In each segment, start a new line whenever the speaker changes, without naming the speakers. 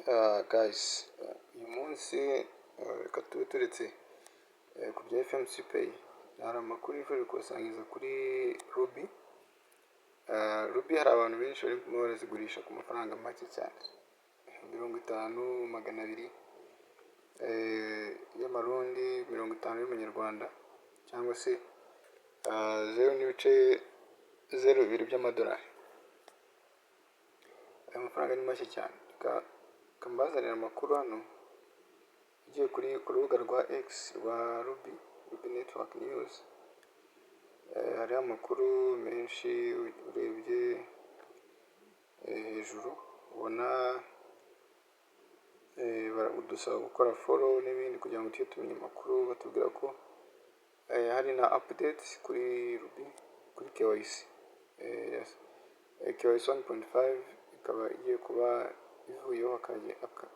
Guys, uyu munsi reka tube turetse ku bya FMC Pay. Hari amakuru nifuje kubasangiza kuri Ruby. Ruby hari abantu benshi barimo barazigurisha ku mafaranga make cyane, 50, 200 y'amarundi, 50 y'amanyarwanda, cyangwa se 0.02 by'amadolari. Aya mafaranga ni make cyane. Reka mbazanire amakuru hano. Ugiye ku rubuga rwa X rwa Ruby, Ruby Network News, hariho amakuru menshi. Urebye hejuru ubona baradusaba gukora follow n'ibindi kugira ngo tujye tumenya amakuru. Batubwira ko hari na update kuri Ruby, kuri KYC. Yes. KYC 1.5 ikaba igiye kuba ivuyeho,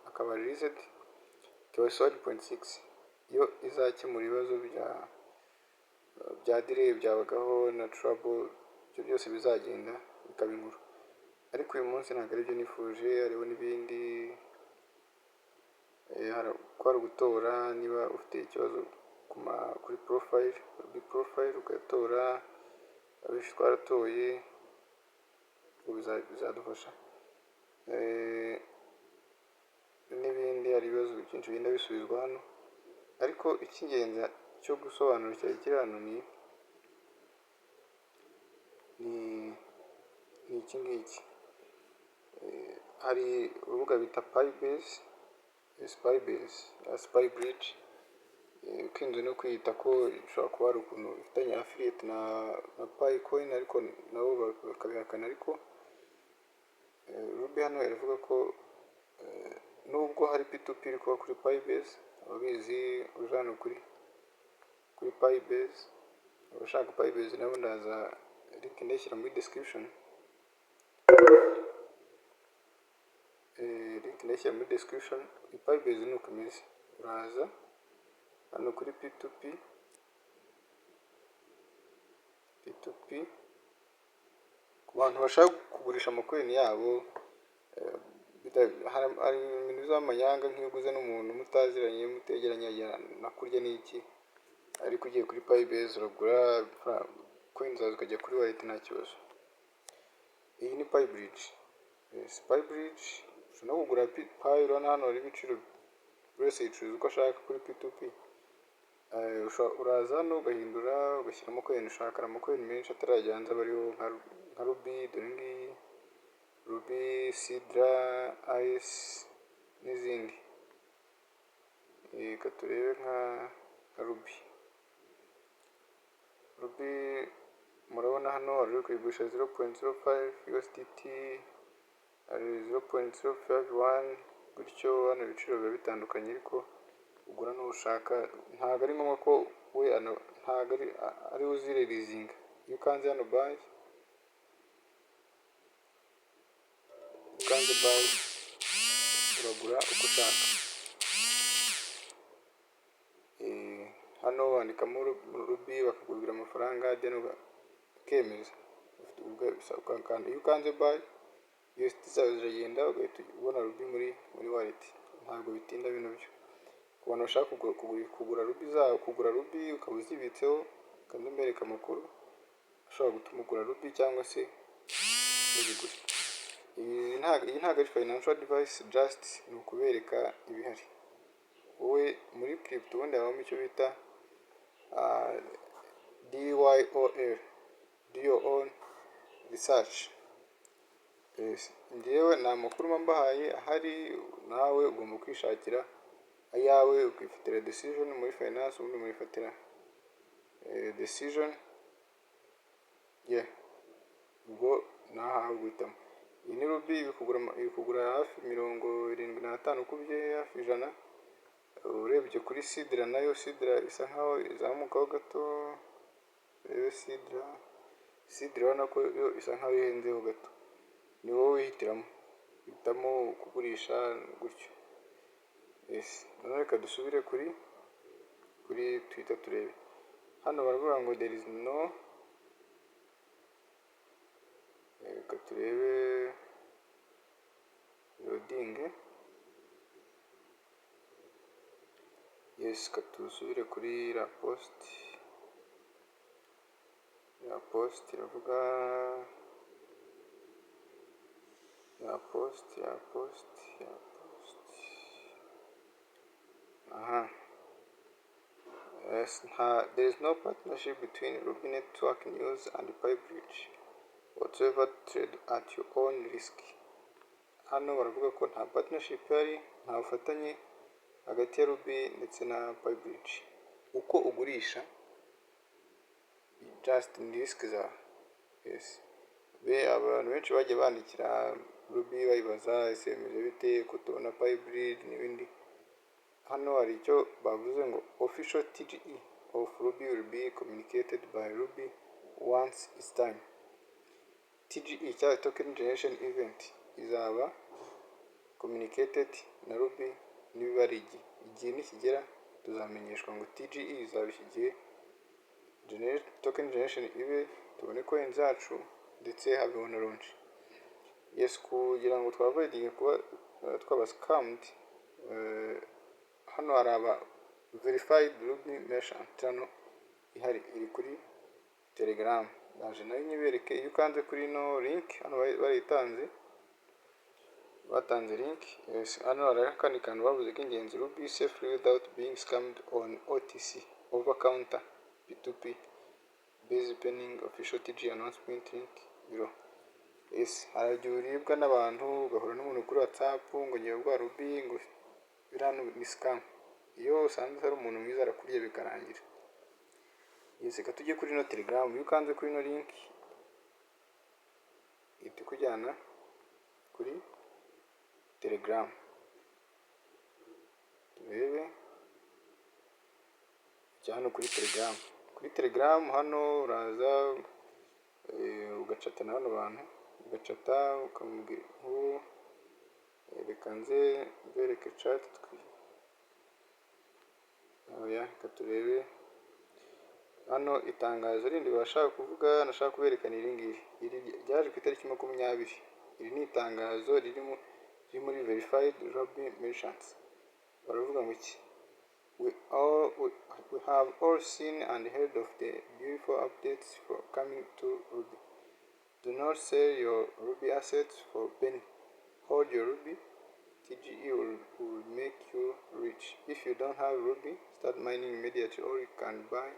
akaba released KYC 1.6 yo izakemura ibibazo bya delay byabagaho na trouble. Ibyo byose bizagenda bikaba inkuru, ariko uyu munsi ntabwo aribyo nifuje. Hariho n'ibindi, ko hari ugutora niba ufite ikibazo kuri profile, Ruby profile, ugatora. Abenshi twaratoye, ubu bizadufasha n'ibindi. Hari ibibazo byinshi bigenda bisubizwa hano, ariko icy'ingenzi cyo gusobanura cyari kiri hano ni iki ngiki. Hari urubuga bita Pybase, Spybase, Spy Bridge, ikunze no kwiyita ko ishobora kuba hari ukuntu ifitanye affiliate na Pi Coin, ariko nabo bakabihakana. Ariko Ruby hano iravuga ko nubwo hari P2P iri kuba kuri Pybase, ababizi uje hano kuri Pybase, abashaka Pybase nabo ndaza link ndayishyira muri description. Link ndayishyira muri description. Pybase ni uko imeze: uraza hano kuri P2P, P2P ku bantu bashaka kugurisha amacoin yabo. Hari ibintu by'amanyanga, nk'iyo uguze n'umuntu mutaziranye, mutegeranye, nakurya n'iki. Ariko ugiye kuri Pybase uragura coin zawe zikajya kuri wallet nta kibazo. Iyi ni Pybridge. Pi Bridge ushobora no kugura Pi. Urabona hano hari ibiciro, buri wese yicuruza uko ashaka kuri P2P. Uraza hano ugahindura, ugashyiramo coin ushaka. Hari amacoin menshi atarajya hanze aba ariho, nka Ruby, dore ngiyi Ruby, Sidra, Ice n'izindi. Reka turebe nka Ruby. Ruby murabona hano hari uri kuyigurisha 0.05 USDT, hari 0.051 gutyo. Hano ibiciro biba bitandukanye, ariko ugura n'uwo ushaka. Ntabwo ari ngombwa ko we, ntabwo ari we uzireleasinga. Iyo ukanze hano buy, ukanze buy, uragura uko ushaka. Hano wandikamo Ruby, bakakubwira amafaranga, then ukemeza, ugakanda. Iyo ukanze buy, USDT zawe ziragenda, ugahita ubona Ruby muri wallet. Ntabwo bitinda bino byo. Ku bantu bashaka kugura Ruby zabo, kugura Ruby ukaba uzibitseho, kandi mbereka amakuru ashobora gutuma ugura Ruby cyangwa se ntuzigure. Iyi ntabwo ari financial advice, just ni ukubereka ibihari. Wowe muri crypto ubundi habamo icyo bita DYOR, do your own research. Njyewe ni amakuru mba mbahaye ahari, nawe ugomba kwishakira ayawe, ukifatira decision muri finance. Ubundi murifatira decision, yeah. Ubwo ni ahawe guhitamo. Iyi ni Ruby iri kugura hafi 75 ukubye hafi 100. Urebye kuri Sidra nayo, Sidra isa nkaho izamukaho gato. Urebe Sidra, Sidra urabona ko yo isa nkaho ihenzeho gato. Ni wowe wihitiramo, uhitamo kugurisha gutyo. Yes, noneho reka dusubire kuri Twitter turebe. Hano baravuga ngo there is no, reka turebe loading. Yes, tusubire kuri iriya post. Iriya post iravuga, ya post, ya post, ya post, aha. Yes, nta, there is no partnership between Ruby Network News and PyBridge whatsoever. Trade at your own risk. Hano baravuga ko nta partnership ihari, nta bufatanye hagati ya Ruby ndetse na PyBridge. Uko ugurisha, just ni risk zawe. Yes, be abantu benshi bagiye bandikira Ruby bayibaza: ese bimeze bite ko tubona PyBridge n'ibindi? Hano hari icyo bavuze ngo official TGE of Ruby will be communicated by Ruby once it's time. TGE cyangwa token generation event izaba communicated na Ruby niba ari igihe. Igihe nikigera tuzamenyeshwa ngo TGE izaba iki gihe, token generation ibe, tubone coin zacu, ndetse habeho na launch. Yes, kugira ngo twavoidinge kuba twaba scammed, hano hari aba verified Ruby merchant channel ihari, iri kuri Telegram. Ndaje nayo nyibereke. Iyo ukanze kuri ino link hano, baritanze, batanze link. Yes, hano hari akandi kantu bavuze k'ingenzi: Ruby safely without being scammed on OTC, over counter, P2P base, pending official TGE announcement, link below. Yes, hari igihe uribwa n'abantu, ugahura n'umuntu kuri WhatsApp ngo ngiye guha Ruby, ngo biriya ni scam. Iyo usanze ari umuntu mwiza arakurya bikarangira. Yes, reka tujye kuri ino Telegram. Iyo ukanze kuri ino link ihita ikujyana kuri Telegram. Turebe jya hano kuri Telegram. Kuri Telegram hano uraza ugacata na bano bantu, ugacata ukamubwira nk'ubu. Reka nze mbereke chat. Oya, reka turebe hano itangazo rindi bashaka kuvuga. Nashaka kubereka ni iri ngiri. Iri ryaje ku itariki 20. Iri ni itangazo riri muri verified Ruby merchants. Baravuga ngo iki? We have all seen and heard of the beautiful updates for coming to Ruby. Do not sell your Ruby assets for penny. Hold your Ruby. TGE will make you rich. If you don't have Ruby, start mining immediately, or you can buy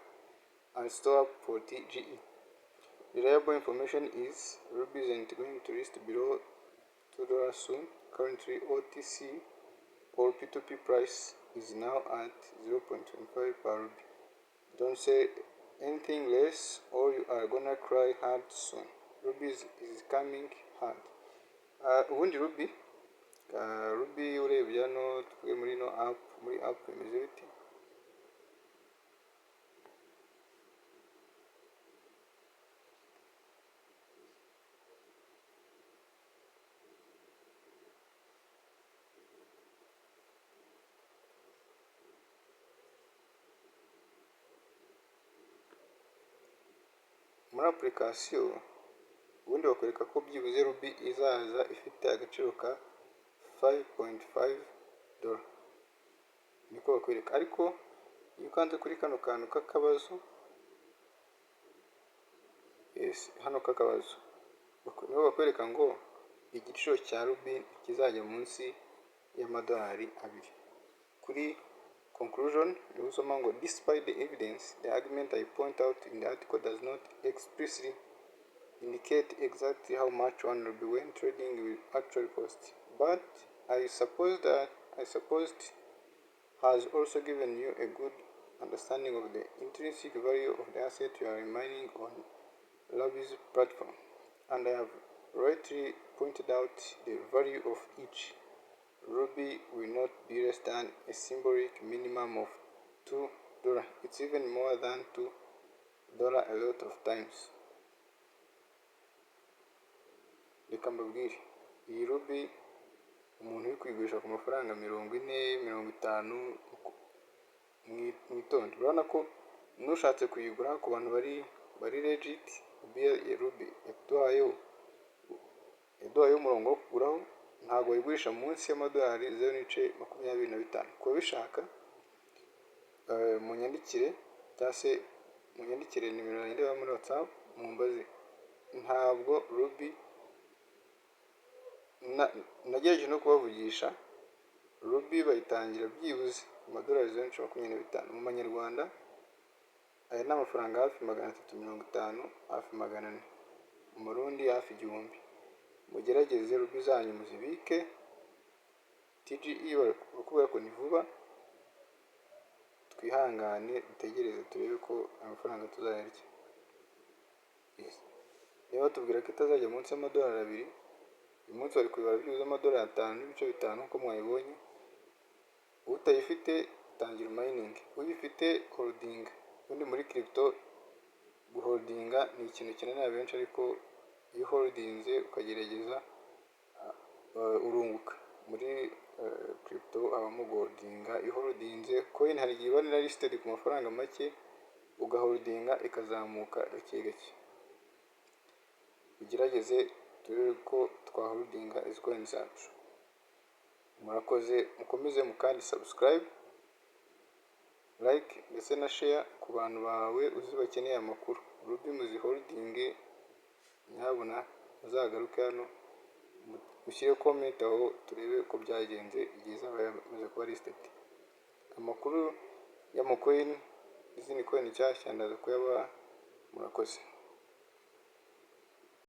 and store up for TGE. Reliable information is Ruby isn't going to list below $2 soon. Currently, OTC or P2P price is now at 0.25 per Ruby. Don't say anything less or you are gonna cry hard soon. Ruby is coming hard. Ubundi Ruby urebye hano, tuvuge muri ino app, muri app bimeze bite? Muri application ubundi bakwereka ko byibuze Ruby izaza ifite agaciro ka $5.5, niko bakwereka. Ariko iyo ukanze kuri kano kantu k'akabazo, yes, hano k'akabazo, niho bakwereka ngo igiciro cya Ruby kizajya munsi y'amadolari 2. Kuri conclusion niho usoma ngo: despite the evidence, the argument I point out in the article does not explicitly indicate exactly how much one ruby when trading will actually cost, but I supposed has also given you a good understanding of the intrinsic value of the asset you are mining on Ruby's platform, and I have rightly pointed out the value of each Ruby will not be less than a symbolic minimum of $2. It's even more than $2 a lot of times. Reka mbabwire, iyi Ruby umuntu uri kuyigurisha ku mafaranga 40, 50, mwitonde. Urabona ko n'ushatse kuyigura ku bantu bari legit, Ruby yaduhayeho umurongo wo kuguraho, ntabwo wayigurisha munsi y'amadolari 0.25 ku babishaka. Munyandikire cyangwa se munyandikire nimero yanjye ndeba muri WhatsApp, mumbaze. Ntabwo Ruby nagerageje no kubavugisha. Ruby bayitangira byibuze amadolari 0.25 mu manyarwanda. Aya ni amafaranga hafi 350, hafi 400, mu Marundi hafi 1000. Mugerageze Ruby zanyu muzibike. TGE bakubwira ko ni vuba. Twihangane, dutegereze, turebe ko amafaranga tuzayarya. Niba batubwira ko itazajya munsi y'amadolari 2, uyu munsi bari kubibara byibuze amadolari 5.5 nk'uko mwabibonye. Utayifite, tangira mining. Uyifite, holding. Ubundi muri crypto guholdinga ni ikintu kinanira benshi, ariko iyo uholdinze ukagerageza urunguka. Muri crypto habamo guholdinga. Iyo uholdinze coin, hari igihe iba na listed ku mafaranga make, ugaholdinga ikazamuka gake gake. Ugerageze turebe ko twaholdinga izi coin zacu. Murakoze, mukomeze mukandi subscribe, like ndetse na share ku bantu bawe uzi bakeneye amakuru. Ruby muziholdinge, nyabuna muzagaruke hano ushyire comment aho, turebe uko byagenze igihe izaba yamaze kuba listed. Amakuru y'amacoin n'izindi coin nshyashya ndaza kuyabaha. Murakoze.